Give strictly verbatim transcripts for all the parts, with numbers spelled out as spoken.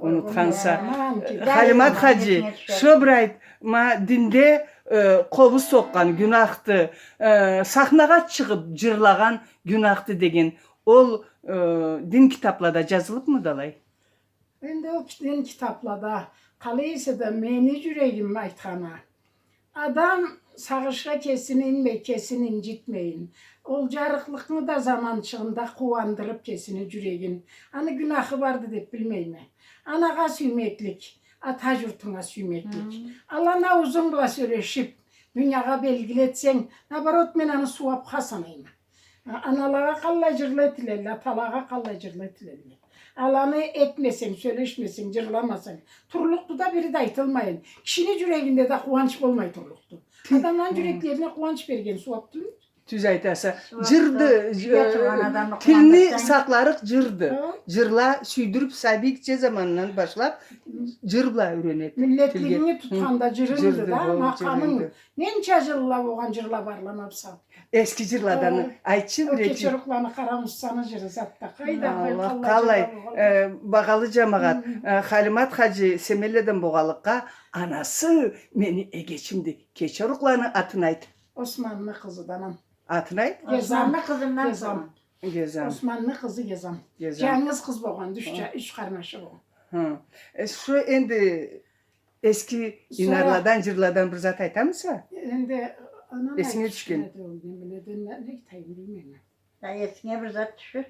Унутханса. Халимат хаджи, шо бир айт, ма динде, э, къобуз сокъгъан гюнахды, э, сахнагъа чыгъыб джырлагъан гюнахды деген, ол, э, дин китаблада джазылыбмыды алай? Энди ол ки-, дин китаблада, къалай эсе да, мени джюрегим айтханы. Адам сагъышха кесин инмей, кесин инджитмейин. Ол джарыкълыкъны да заманчыгъында къууандырыб кесини джюрегин. Аны гюнахы барды деб билмейме. Анагъа сюймеклик, ата джуртунга сюймеклик. Хы. Аланы аузунг бла сёлешиб, дуниягъа белгили этсенг, наоборот, мен аны сууабха санайма. А-, аналагъа къаллай джырла этилелле, аталагъа къаллай джырла этилелле. Аланы этмесенг, сёлешмесенг, джырламасанг, турлукъду да бири да айтылмайын. Кишини джюрегинде да къууанч болмай турлукъду. Адамланы джюреклерине къууанч берген сууаб тюлмю? Тюз айтаса. Сууаб тюлмю? Джырды, тилни сакъларыкъ джырды. Хы? Джырла сюйдюрюб сабийча замандан башлаб джыр бла юренеди. Миллетлигинги тутханда джырынды да, макъамынг. Ненча джылла болгъан джырла барла ма бусагъатда. Эски джырладан айтчы бир-эки. Кечерукъланы, Къарамусаны джыры затда. Къайда, къаллай, къаллай, э, багъалы джамагъат, э, Халимат хаджи Семенледен болгъанлыкъгъа, анасы мени эгечимди. Кечерукъланы атын айт. Османны къызыды анам. Атын айт. Гезам. Османны къызындан Гезам. Гезам. Османны къызы Гезам. Гезам. Джангыз къыз болгъанды, юч, юч къарнашы болгъан. Хы. Э, шо энди Эски инарладан, джырладан бир зат айтамыса? Энди анам эсинге тюшген. Айтыпчы эди ол, не биледи, не, не айтайым, билмейме. Да эсинге бир зат тюшюр.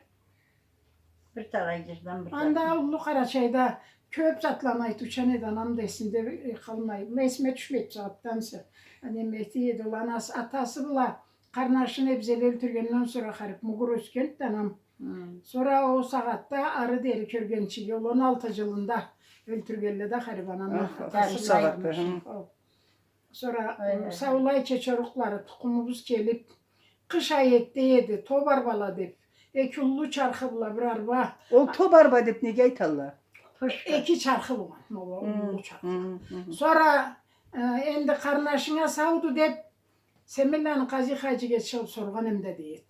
Бир талай джырдан бир зат. Анда Уллу Къарачайда кёп затланы айтыучан эди, анам да эсимде, э, къалмай. Мына эсиме тюшмейди бусагъатдан сора. Неме эте эди, ол анасы, атасы бла къарнашын эбзели ёлтюргенден сора харип мугур ёсгенди анам. Хы. Сора ол сагъатда ары дери кёргенчиге, ол он алты джылында ёлтюргенле да харип анамы. Ах, ах, атасы бла сагъатда, къарнашын. Хы. Ол. Сора, ай, ай, саулай Кечерукълары тукъумубуз келип, къыш ай этде эди, тоб арбала деп, эки уллу чархы бла бир арба. Ол тоб арба деп неге айталла? Эки чархы болгъан, ол уллу чархы. Хы, хы, хы. Сора, э, энди къарнашынга сауду деп, Семенланы Къази хаджиге чыгъып соргъан эм да, дейди.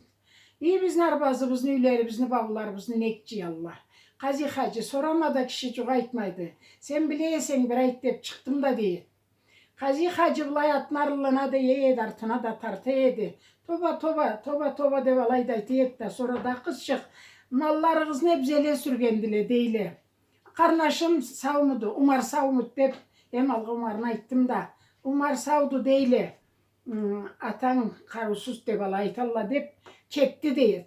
И бизни арбазыбызны, юйлерибизни, бауларыбызны нек джыялла? Къази хаджи, сорама да киши джукъ айтмайды. Сен биле эсенг, бир айт деп чыкъдым да, дейди. Къази хаджи былай атны арлына да ие эди, артына да тарта эди. Тоба, тоба, тоба, тоба деп алай да айта эди да, сора да къызчыкъ, малларыгъызны эбзеле сюргендиле, дейле. Къарнашым саумуду, Умар саумуду деп, эм алгъа Умарны айтдым да, Умар сауду, дейле. М, атанг къарыусуз деп алай айталла деп кетди, дейди.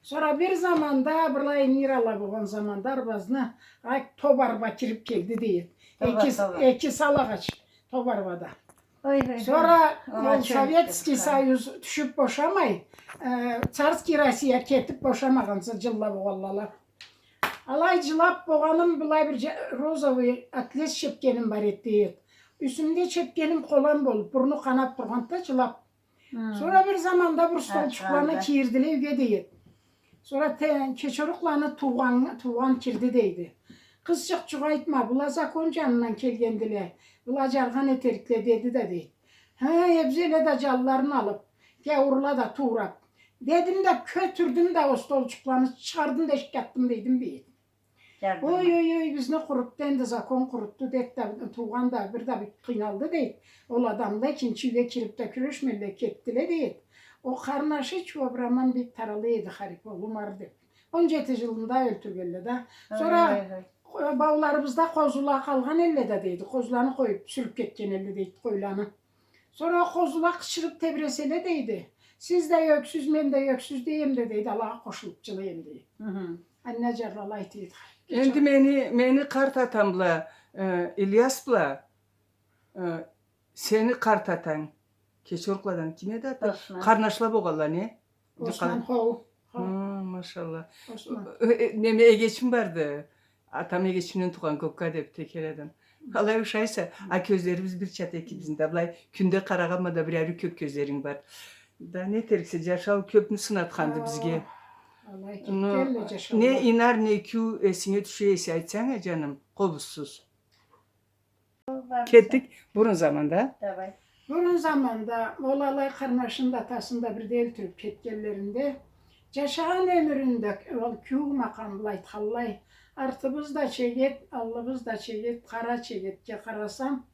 Сора бир заманда, былай нирала болгъан заманда арбазны, ай, тоб арба кирип келди, дейди. Тоба, эки, тоба. Эки сал агъач тоб арбада. Ой, ой, ой. Сора ол Советский Союз тюшюп бошамай, э, Царский Россия кетип бошамагъан джылла болгъанла. Алай джылап болгъаным, былай бир джа-, розовый атлас чепкеним бар эди, дейди. Юсюмде чепкеним къолан болуп, бурну къанап тургъанды да, джылап. Хы. Сора бир заманда бир столчукъланы кийирдиле юйге, дейди. Сора те-, Кечерукъланы туугъан, туугъан кирди, дейди. Къызчыкъ, джукъ айтма, была закон джанындан келгендиле, была джаргъан этерикле, деди да, дейди. Хы, эбзеле да джанларын алып, гяуурла да туурап. Дедим да, кётюрдюм да ол столчукъланы, чыгъардым да, эшикге атдым, дейдим, дейди. Ой, ой, ой, бизни къурутду энди, закон къурутду, деди да, туугъан да бир да бир къыйналды, дейди. Ол адамла экинчи юйге кирип да кюрешмедиле, кетдиле, дейди. Ол къарнашы чуабраман бек тарала эди, харип, ол Умар деп. Он джети джылында ёлтюргенле да. Сора, ой, ой, ой, э, бауларыбызда къозула къалгъан элле да, дейди. Къозуланы къоюп, сюрюп кетген элле, дейди, къойланы. Сора ол къозула къычырып тебиреселе, дейди. Сиз да ёксюз, мен да ёксюз дейме да, дейди, алагъа къошулуп джылайма, дейди. Хы хы. Анна джарлала айта эди. Энди мени, мени къарт атам бла, э, Ильяс бла, э, сени къарт атанг, Кечерукъладан ким эди аты? Осман. Къарнашла болгъанла, не? Осман, хо, хо. Хы, машалла. Осман. Э, э, неме, эгечим барды. Атам эгечимден туугъан, Кокка деп, текеледен. Алай ушайса, а кёзлерибиз бирча экибизни да, былай кюнде къарагъанма да, бир ариу кёк кёзлеринг бар. Да не этериксе, джашау кёпню сынатханды бизге. Алай кетгенле джашаулары. Не инар, не кюу эсинге тюше эсе, айтсанг а, джаным, къобузсуз. Кетдик бурун заманда. Давай. Бурун заманда ол алай къарнашын да, атасын да бирде ёлтюрюп кетгенлеринде, джашагъан ёмюрюнде ол кюу макъам бла айтханлай, Артыбыз да чегет, аллыбыз да чегет, къара чегетге къарасам,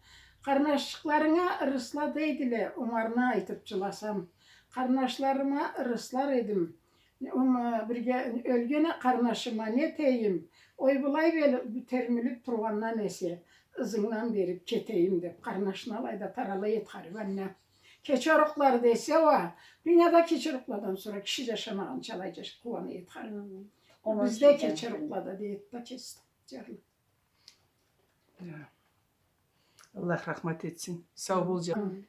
къарнашчыкъларынга ырысла дейдиле, онгарны айтып джыласам. Къарнашларыма ырыслар эдим. Ом-, бирге ёлген къарнашыма не этейим? Ой, былай бел-, термилип тургъандан эсе, ызынгдан берип кетейим деп, къарнашны алайда таралай эди харип анна. Кече урукълары десе уа, дунияда кече урукъладан сора киши джашамагъанча алай джаш-, къууана эди харип. Хы. Бизде кече урукълада дейди да кеси. Джарлы. Я. Аллах рахмат этсин. Сау бол, джан. Амин.